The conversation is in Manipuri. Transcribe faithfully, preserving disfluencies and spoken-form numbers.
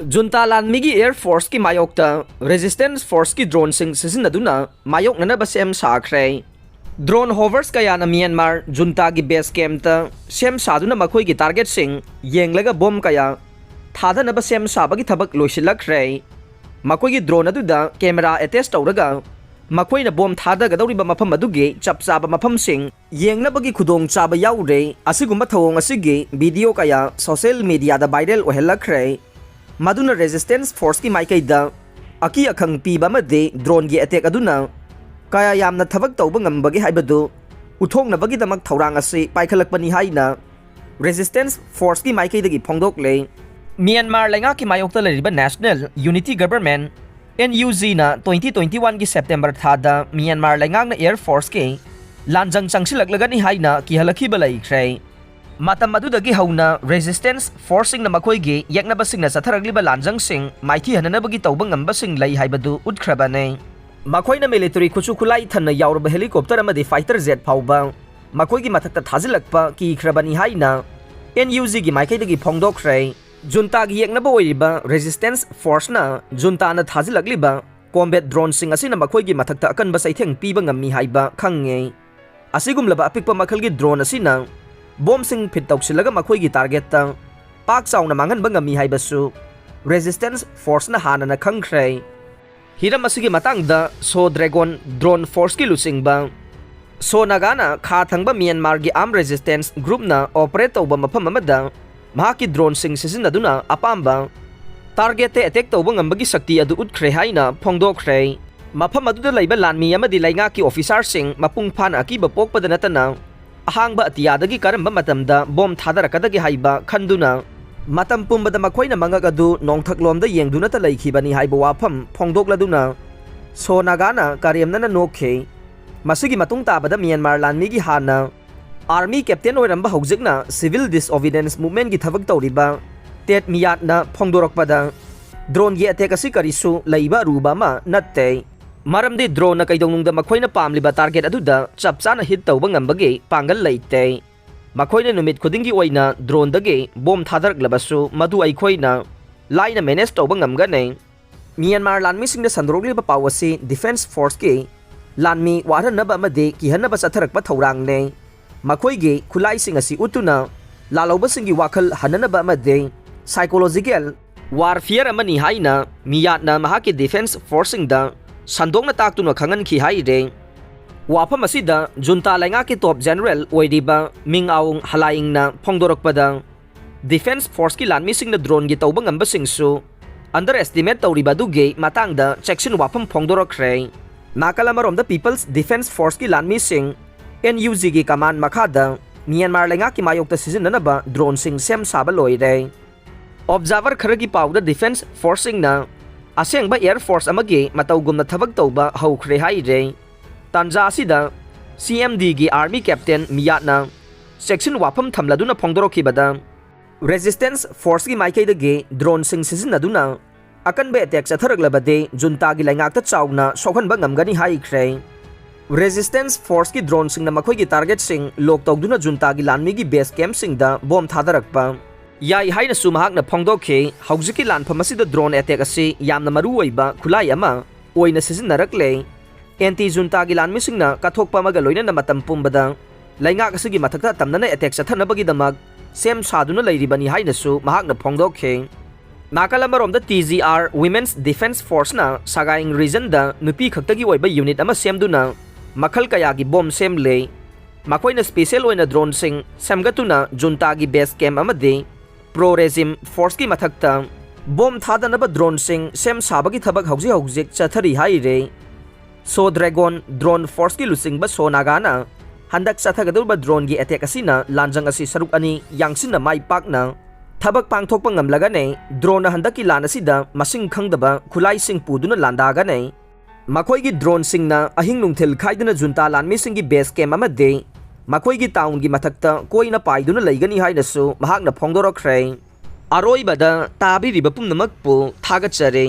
Junta ꯂꯥꯟꯃꯤꯒꯤ Air Forceꯀꯤ ꯃꯥꯌꯣꯛꯇ Resistance Forceꯀꯤ droneꯁꯤꯡ ꯁꯤꯖꯤꯟꯅꯗꯨꯅ ꯃꯥꯌꯣꯛꯅꯅꯕ ꯁꯦꯝ ꯁꯥꯈ꯭ꯔꯦ꯫ Drone hovers ꯀꯌꯥꯅ ꯃ꯭ꯌꯥꯟꯃꯥꯔ Juntaꯒꯤ base campꯇ ꯁꯦꯝ ꯁꯥꯗꯨꯅ ꯃꯈꯣꯏꯒꯤ targetꯁꯤꯡ ꯌꯦꯡꯂꯒ bomb ꯀꯌꯥ ꯊꯥꯗꯅꯕ ꯁꯦꯝ ꯁꯥꯕꯒꯤ ꯊꯕꯛ ꯂꯣꯏꯁꯤꯜꯂꯛꯈ꯭ꯔꯦ꯫ ꯃꯈꯣꯏꯒꯤ drone ꯑꯗꯨꯗ camera attach ꯇꯧꯔꯒ ꯃꯈꯣꯏꯅ bomb ꯊꯥꯗꯒꯗꯧꯔꯤꯕ ꯃꯐꯝ ꯑꯗꯨꯒꯤ ꯆꯞ ꯆꯥꯕ ꯃꯐꯝꯁꯤꯡ ꯌꯦꯡꯅꯕꯒꯤ ꯈꯨꯗꯣꯡꯆꯥꯕ ꯌꯥꯎꯔꯦ꯫ ꯑꯁꯤꯒꯨꯝꯕ ꯊꯧꯑꯣꯡ ꯑꯁꯤꯒꯤ video ꯀꯌꯥ social mediaꯗ viral ꯑꯣꯏꯍꯜꯂꯛꯈ꯭ꯔꯦ꯫ ꯃꯗꯨꯅ Resistance Forceꯀꯤ ꯃꯥꯏꯀꯩꯗ ꯑꯀꯤ ꯑꯈꯪ ꯄꯤꯕ ꯑꯃꯗꯤ droneꯒꯤ attack ꯑꯗꯨꯅ ꯀꯌꯥ ꯌꯥꯝꯅ ꯊꯕꯛ ꯇꯧꯕ ꯉꯝꯕꯒꯦ ꯍꯥꯏꯕꯗꯨ ꯎꯠꯊꯣꯛꯅꯕꯒꯤꯗꯃꯛ ꯊꯧꯔꯥꯡ ꯑꯁꯤ ꯄꯥꯏꯈꯠꯂꯛꯄꯅꯤ ꯍꯥꯏꯅ Resistance Forceꯀꯤ ꯃꯥꯏꯀꯩꯗꯒꯤ ꯐꯣꯡꯗꯣꯛꯂꯦ꯫ ꯃ꯭ꯌꯥꯟꯃꯥꯔ ꯂꯩꯉꯥꯛꯀꯤ ꯃꯥꯌꯣꯛꯇ ꯂꯩꯔꯤꯕ National Unity Government, NUGꯅ twenty twenty oneꯒꯤ September ꯊꯥꯗ ꯃ꯭ꯌꯥꯟꯃꯥꯔ ꯂꯩꯉꯥꯛꯅ Air Forceꯀꯤ ꯂꯥꯟꯖꯪ ꯆꯪꯁꯤꯜꯂꯛꯂꯒꯅꯤ ꯍꯥꯏꯅ ꯀꯤꯍꯜꯂꯛꯈꯤꯕ ꯂꯩꯈ꯭ꯔꯦ꯫ ꯃꯇꯝ ꯑꯗꯨꯗꯒꯤ ꯍꯧꯅ Resistance Forceꯁꯤꯡꯅ ꯃꯈꯣꯏꯒꯤ ꯌꯦꯛꯅꯕꯁꯤꯡꯅ ꯆꯠꯊꯔꯛꯂꯤꯕ ꯂꯥꯟꯖꯪꯁꯤꯡ ꯃꯥꯏꯊꯤꯍꯟꯅꯅꯕꯒꯤ ꯇꯧꯕ ꯉꯝꯕꯁꯤꯡ ꯂꯩ ꯍꯥꯏꯕꯗꯨ ꯎꯠꯈ꯭ꯔꯕꯅꯤ꯫ ꯃꯈꯣꯏꯅ military ꯈꯨꯠꯁꯨ ꯈꯨꯠꯂꯥꯏ ꯊꯟꯅ ꯌꯥꯎꯔꯕ helicopter ꯑꯃꯗꯤ fighter jet ꯐꯥꯎꯕ ꯃꯈꯣꯏꯒꯤ ꯃꯊꯛꯇ ꯊꯥꯖꯤꯜꯂꯛꯄ ꯀꯤꯈ꯭ꯔꯕꯅꯤ ꯍꯥꯏꯅ NUGꯒꯤ ꯃꯥꯏꯀꯩꯗꯒꯤ ꯐꯣꯡꯗꯣꯛꯈ꯭ꯔꯦ꯫ Juntaꯒꯤ ꯌꯦꯛꯅꯕ ꯑꯣꯏꯔꯤꯕ Resistance Forceꯅ Juntaꯅ ꯊꯥꯖꯤꯜꯂꯛꯂꯤꯕ combat droneꯁꯤꯡ ꯑꯁꯤꯅ ꯃꯈꯣꯏꯒꯤ ꯃꯊꯛꯇ ꯑꯀꯟꯕ ꯆꯩꯊꯦꯡ ꯄꯤꯕ ꯉꯝꯃꯤ ꯍꯥꯏꯕ ꯈꯪꯉꯦ꯫ ꯑꯁꯤꯒꯨꯝꯂꯕ ꯑꯄꯤꯛꯄ ꯃꯈꯜꯒꯤ drone ꯑꯁꯤꯅ bombꯁꯤꯡ fit ꯇꯧꯁꯤꯜꯂꯒ ꯃꯈꯣꯏꯒꯤ targetꯇ ꯄꯥꯛ ꯆꯥꯎꯅ ꯃꯥꯡꯍꯟꯕ ꯉꯝꯃꯤ ꯍꯥꯏꯕꯁꯨ Resistance Forceꯅ ꯍꯥꯟꯅꯅ ꯈꯪꯈ꯭ꯔꯦ꯫ ꯍꯤꯔꯝ ꯑꯁꯤꯒꯤ ꯃꯇꯥꯡꯗ So Dragon drone forceꯀꯤ ꯂꯨꯆꯤꯡꯕ So Nagana ꯈꯥ ꯊꯪꯕ ꯃ꯭ꯌꯥꯟꯃꯥꯔꯒꯤ armed resistance groupꯅ operate ꯇꯧꯕ ꯃꯐꯝ ꯑꯃꯗ ꯃꯍꯥꯛꯀꯤ droneꯁꯤꯡ ꯁꯤꯖꯤꯟꯅꯗꯨꯅ ꯑꯄꯥꯝꯕ targetꯇ attack ꯇꯧꯕ ꯉꯝꯕꯒꯤ ꯁꯛꯇꯤ ꯑꯗꯨ ꯎꯠꯈ꯭ꯔꯦ ꯍꯥꯏꯅ ꯐꯣꯡꯗꯣꯛꯈ꯭ꯔꯦ꯫ ꯃꯐꯝ ꯑꯗꯨꯗ ꯂꯩꯕ ꯂꯥꯟꯃꯤ ꯑꯃꯗꯤ ꯂꯩꯉꯥꯛꯀꯤ officerꯁꯤꯡ ꯃꯄꯨꯡ ꯐꯥꯅ ꯑꯀꯤꯕ ꯄꯣꯛꯄꯗ ꯅꯠꯇꯅ ꯑꯍꯥꯡꯕ ꯑꯇꯤꯌꯥꯗꯒꯤ ꯀꯔꯝꯕ ꯃꯇꯝꯗ bomb ꯊꯥꯗꯔꯛꯀꯗꯒꯦ ꯍꯥꯏꯕ ꯈꯟꯗꯨꯅ ꯃꯇꯝ ꯄꯨꯝꯕꯗ ꯃꯈꯣꯏꯅ ꯃꯉꯛ ꯑꯗꯨ ꯅꯣꯡꯊꯛꯂꯣꯝꯗ ꯌꯦꯡꯗꯨꯅꯇ ꯂꯩꯈꯤꯕꯅꯤ ꯍꯥꯏꯕ ꯋꯥꯐꯝ ꯐꯣꯡꯗꯣꯛꯂꯗꯨꯅ So Nagana ꯀꯔꯦꯝꯅꯅ ꯅꯣꯛꯈꯤ꯫ ꯃꯁꯤꯒꯤ ꯃꯇꯨꯡ ꯇꯥꯕꯗ ꯃ꯭ꯌꯥꯟꯃꯥꯔ ꯂꯥꯟꯃꯤꯒꯤ ꯍꯥꯟꯅ army captain ꯑꯣꯏꯔꯝꯕ ꯍꯧꯖꯤꯛꯅ civil disobedience movementꯀꯤ ꯊꯕꯛ ꯇꯧꯔꯤꯕ Tet Myatna ꯐꯣꯡꯗꯣꯔꯛꯄꯗ droneꯒꯤ attack ꯑꯁꯤ ꯀꯔꯤꯁꯨ ꯂꯩꯕ ꯑꯔꯨꯕ ꯑꯃ ꯅꯠꯇꯦ꯫ ꯃꯔꯝꯗꯤ droneꯅ ꯀꯩꯗꯧꯅꯨꯡꯗ ꯃꯈꯣꯏꯅ ꯄꯥꯝꯂꯤꯕ target ꯑꯗꯨꯗ ꯆꯞ ꯆꯥꯅ hit ꯇꯧꯕ ꯉꯝꯕꯒꯤ ꯄꯥꯡꯒꯜ ꯂꯩꯇꯦ꯫ ꯃꯈꯣꯏꯅ ꯅꯨꯃꯤꯠ ꯈꯨꯗꯤꯡꯒꯤ ꯑꯣꯏꯅ droneꯗꯒꯤ bomb ꯊꯥꯗꯔꯛꯂꯕꯁꯨ ꯃꯗꯨ ꯑꯩꯈꯣꯏꯅ ꯂꯥꯏꯅ ꯃꯦꯅꯦꯖ ꯇꯧꯕ ꯉꯝꯒꯅꯤ꯫ ꯃ꯭ꯌꯥꯟꯃꯥꯔ ꯂꯥꯟꯃꯤꯁꯤꯡꯗ ꯁꯟꯗꯣꯔꯛꯂꯤꯕ ꯄꯥꯎ ꯑꯁꯤ ꯗꯤꯐꯦꯟꯁ ꯐꯣꯔꯁꯀꯤ ꯂꯥꯟꯃꯤ ꯋꯥꯍꯟꯅꯕ ꯑꯃꯗꯤ ꯀꯤꯍꯟꯅꯕ ꯆꯠꯊꯔꯛꯄ ꯊꯧꯔꯥꯡꯅꯤ꯫ ꯃꯈꯣꯏꯒꯤ ꯈꯨꯠꯂꯥꯏꯁꯤꯡ ꯑꯁꯤ ꯎꯠꯇꯨꯅ ꯂꯥꯜꯍꯧꯕꯁꯤꯡꯒꯤ ꯋꯥꯈꯜ ꯍꯟꯅꯅꯕ ꯑꯃꯗꯤ ꯁꯥꯏꯀꯣꯂꯣꯖꯤꯀꯦꯜ ꯋꯥꯔꯐꯤꯌꯔ ꯑꯃꯅꯤ ꯍꯥꯏꯅ ꯃꯤꯌꯥꯠꯅ ꯃꯍꯥꯛꯀꯤ ꯗꯤꯐꯦꯟꯁ ꯐꯣꯔꯁꯁꯤꯡꯗ ꯁꯟꯗꯣꯛꯅ ꯇꯥꯛꯇꯨꯅ ꯈꯪꯍꯟꯈꯤ ꯍꯥꯏꯔꯦ꯫ ꯋꯥꯐꯝ ꯑꯁꯤꯗ ꯖꯨꯟꯇꯥ ꯂꯩꯉꯥꯛꯀꯤ ꯇꯣꯞ ꯖꯦꯅꯔꯦꯜ ꯑꯣꯏꯔꯤꯕ ꯃꯤꯡ ꯑꯥꯎꯡ ꯍꯂꯥꯏꯡꯅ ꯐꯣꯡꯗꯣꯔꯛꯄꯗ, ꯗꯤꯐꯦꯟꯁ ꯐꯣꯔꯁꯀꯤ ꯂꯥꯟꯃꯤꯁꯤꯡꯅ ꯗ꯭ꯔꯣꯟꯒꯤ ꯇꯧꯕ ꯉꯝꯕꯁꯤꯡꯁꯨ ꯑꯟꯗꯔ ꯑꯦꯁꯇꯤꯃꯦꯠ ꯇꯧꯔꯤꯕ ꯑꯗꯨꯒꯤ ꯃꯇꯥꯡꯗ ꯆꯦꯛꯁꯤꯟ ꯋꯥꯐꯝ ꯐꯣꯡꯗꯣꯔꯛꯈ꯭ꯔꯦ꯫ ꯅꯥꯀꯜ ꯑꯃꯔꯣꯝꯗ ꯄꯤꯄꯜꯁ ꯗꯤꯐꯦꯟꯁ ꯐꯣꯔꯁꯀꯤ ꯂꯥꯟꯃꯤꯁꯤꯡ ꯑꯦꯟ ꯌꯨ ꯖꯤꯒꯤ ꯀꯃꯥꯟ ꯃꯈꯥꯗ ꯃ꯭ꯌꯥꯟꯃꯥꯔ ꯂꯩꯉꯥꯛꯀꯤ ꯃꯥꯌꯣꯛꯇ ꯁꯤꯖꯤꯟꯅꯅꯕ ꯗ꯭ꯔꯣꯟꯁꯤꯡ ꯁꯦꯝ ꯁꯥꯕ ꯂꯣꯏꯔꯦ꯫ ꯑꯣꯕꯖꯥꯔꯚꯔ ꯈꯔꯒꯤ ꯄꯥꯎꯗ ꯗꯤꯐꯦꯟꯁ ꯐꯣꯔꯁꯁꯤꯡꯅ ꯑꯁꯦꯡꯕ ꯑꯦꯌꯔ ꯐꯣꯔꯁ ꯑꯃꯒꯤ ꯃꯇꯧꯒꯨꯝꯅ ꯊꯕꯛ ꯇꯧꯕ ꯍꯧꯈ꯭ꯔꯦ ꯍꯥꯏꯔꯦ꯫ ꯇꯥꯟꯖꯥ ꯑꯁꯤꯗ ꯁꯤ ꯑꯦꯝ ꯗꯤꯒꯤ ꯑꯥꯔꯃꯤ ꯀꯦꯞꯇꯦꯟ ꯃꯤꯌꯥꯠꯅ ꯆꯦꯛꯁꯤꯟ ꯋꯥꯐꯝ ꯊꯝꯂꯗꯨꯅ ꯐꯣꯡꯗꯣꯔꯛꯈꯤꯕꯗ, ꯔꯦꯖꯤꯁꯇꯦꯟꯁ ꯐꯣꯔꯁꯀꯤ ꯃꯥꯏꯀꯩꯗꯒꯤ ꯗ꯭ꯔꯣꯟꯁꯤꯡ ꯁꯤꯖꯤꯟꯅꯗꯨꯅ ꯑꯀꯟꯕ ꯑꯦꯇꯦꯛ ꯆꯠꯊꯔꯛꯂꯕꯗꯤ ꯖꯨꯟꯇꯥꯒꯤ ꯂꯩꯉꯥꯛꯇ ꯆꯥꯎꯅ ꯁꯣꯛꯍꯟꯕ ꯉꯝꯒꯅꯤ ꯍꯥꯏꯈ꯭ꯔꯦ꯫ ꯔꯦꯖꯤꯁꯇꯦꯟꯁ ꯐꯣꯔꯁꯀꯤ ꯗ꯭ꯔꯣꯟꯁꯤꯡꯅ ꯃꯈꯣꯏꯒꯤ ꯇꯥꯔꯒꯦꯠꯁꯤꯡ ꯂꯣꯛ ꯇꯧꯗꯨꯅ ꯖꯨꯟꯇꯥꯒꯤ ꯂꯥꯟꯃꯤꯒꯤ ꯕꯦꯁ ꯀꯦꯝꯞꯁꯤꯡꯗ ꯕꯣꯝ ꯊꯥꯗꯔꯛꯄ ꯌꯥꯏ ꯍꯥꯏꯅꯁꯨ ꯃꯍꯥꯛꯅ ꯐꯣꯡꯗꯣꯛꯈꯤ꯫ ꯍꯧꯖꯤꯛꯀꯤ ꯂꯥꯟꯐꯝ ꯑꯁꯤꯗ ꯗ꯭ꯔꯣꯟ ꯑꯦꯇꯦꯛ ꯑꯁꯤ ꯌꯥꯝꯅ ꯃꯔꯨꯑꯣꯏꯕ ꯈꯨꯠꯂꯥꯏ ꯑꯃ ꯑꯣꯏꯅ ꯁꯤꯖꯤꯟꯅꯔꯛꯂꯦ꯫ ꯑꯦꯟꯇꯤ ꯖꯨꯟꯇꯥꯒꯤ ꯂꯥꯟꯃꯤꯁꯤꯡꯅ ꯀꯠꯊꯣꯛꯄ ꯑꯃꯒ ꯂꯣꯏꯅꯅ ꯃꯇꯝ ꯄꯨꯝꯕꯗ ꯂꯩꯉꯥꯛ ꯑꯁꯤꯒꯤ ꯃꯊꯛꯇ ꯑꯇꯝꯅꯅ ꯑꯦꯇꯦꯛ ꯆꯠꯊꯅꯕꯒꯤꯗꯃꯛ ꯁꯦꯝ ꯁꯥꯗꯨꯅ ꯂꯩꯔꯤꯕꯅꯤ ꯍꯥꯏꯅꯁꯨ ꯃꯍꯥꯛꯅ ꯐꯣꯡꯗꯣꯛꯈꯤ꯫ ꯅꯥꯀꯜ ꯑꯃꯔꯣꯝꯗ T G R women's defence ꯐꯣꯔꯁꯅ ꯁꯒꯥꯏꯡ ꯔꯤꯖꯟꯗ ꯅꯨꯄꯤ ꯈꯛꯇꯒꯤ ꯑꯣꯏꯕ ꯌꯨꯅꯤꯠ ꯑꯃ ꯁꯦꯝꯗꯨꯅ ꯃꯈꯜ ꯀꯌꯥꯒꯤ ꯕꯣꯝ ꯁꯦꯝꯂꯦ꯫ ꯃꯈꯣꯏꯅ ꯁ꯭ꯄꯦꯁꯦꯜ ꯑꯣꯏꯅ ꯗ꯭ꯔꯣꯟꯁꯤꯡ ꯁꯦꯝꯒꯠꯇꯨꯅ ꯖꯨꯟꯇꯥꯒꯤ ꯕꯦꯁ ꯀꯦꯝꯞ ꯑꯃꯗꯤ ꯄ꯭ꯔꯣ ꯔꯦꯖꯤꯝ ꯐꯣꯔꯁꯀꯤ ꯃꯊꯛꯇ ꯕꯣꯝ ꯊꯥꯗꯅꯕ ꯗ꯭ꯔꯣꯟꯁꯤꯡ ꯁꯦꯝ ꯁꯥꯕꯒꯤ ꯊꯕꯛ ꯍꯧꯖꯤꯛ ꯍꯧꯖꯤꯛ ꯆꯠꯊꯔꯤ ꯍꯥꯏꯔꯦ꯫ ꯁꯣ ꯗ꯭ꯔꯦꯒꯣꯟ ꯗ꯭ꯔꯣꯟ ꯐꯣꯔꯁꯀꯤ ꯂꯨꯆꯤꯡꯕ ꯁꯣ ꯅꯥꯒꯥꯅ ꯍꯟꯗꯛ ꯆꯠꯊꯒꯗꯧꯔꯤꯕ ꯗ꯭ꯔꯣꯟꯒꯤ ꯑꯦꯇꯦꯛ ꯑꯁꯤꯅ ꯂꯥꯟꯖꯪ ꯑꯁꯤ ꯁꯔꯨꯛ ꯑꯅꯤ ꯌꯥꯡꯁꯤꯟꯅ ꯃꯥꯏ ꯄꯥꯛꯅ ꯊꯕꯛ ꯄꯥꯡꯊꯣꯛꯄ ꯉꯝꯂꯒꯅꯤ꯫ ꯗ꯭ꯔꯣꯟꯅ ꯍꯟꯗꯛꯀꯤ ꯂꯥꯟ ꯑꯁꯤꯗ ꯃꯁꯤꯡ ꯈꯪꯗꯕ ꯈꯨꯠꯂꯥꯏꯁꯤꯡ ꯄꯨꯗꯨꯅ ꯂꯥꯟꯗꯥꯒꯅꯤ꯫ ꯃꯈꯣꯏꯒꯤ ꯗ꯭ꯔꯣꯟꯁꯤꯡꯅ ꯑꯍꯤꯡ ꯅꯨꯡꯊꯤꯜ ꯈꯥꯏꯗꯅ ꯖꯨꯟꯇꯥ ꯂꯥꯟꯃꯤꯁꯤꯡꯒꯤ ꯕꯦꯁ ꯀꯦꯝꯞ ꯑꯃꯗꯤ ꯃꯈꯣꯏꯒꯤ ꯇꯥꯎꯟꯒꯤ ꯃꯊꯛꯇ ꯀꯣꯏꯅ ꯄꯥꯏꯗꯨꯅ ꯂꯩꯒꯅꯤ ꯍꯥꯏꯅꯁꯨ ꯃꯍꯥꯛꯅ ꯐꯣꯡꯗꯣꯔꯛꯈ꯭ꯔꯦ꯫ ꯑꯔꯣꯏꯕꯗ ꯇꯥꯕꯤꯔꯤꯕ ꯄꯨꯝꯅꯃꯛꯄꯨ ꯊꯥꯒꯠꯆꯔꯤ꯫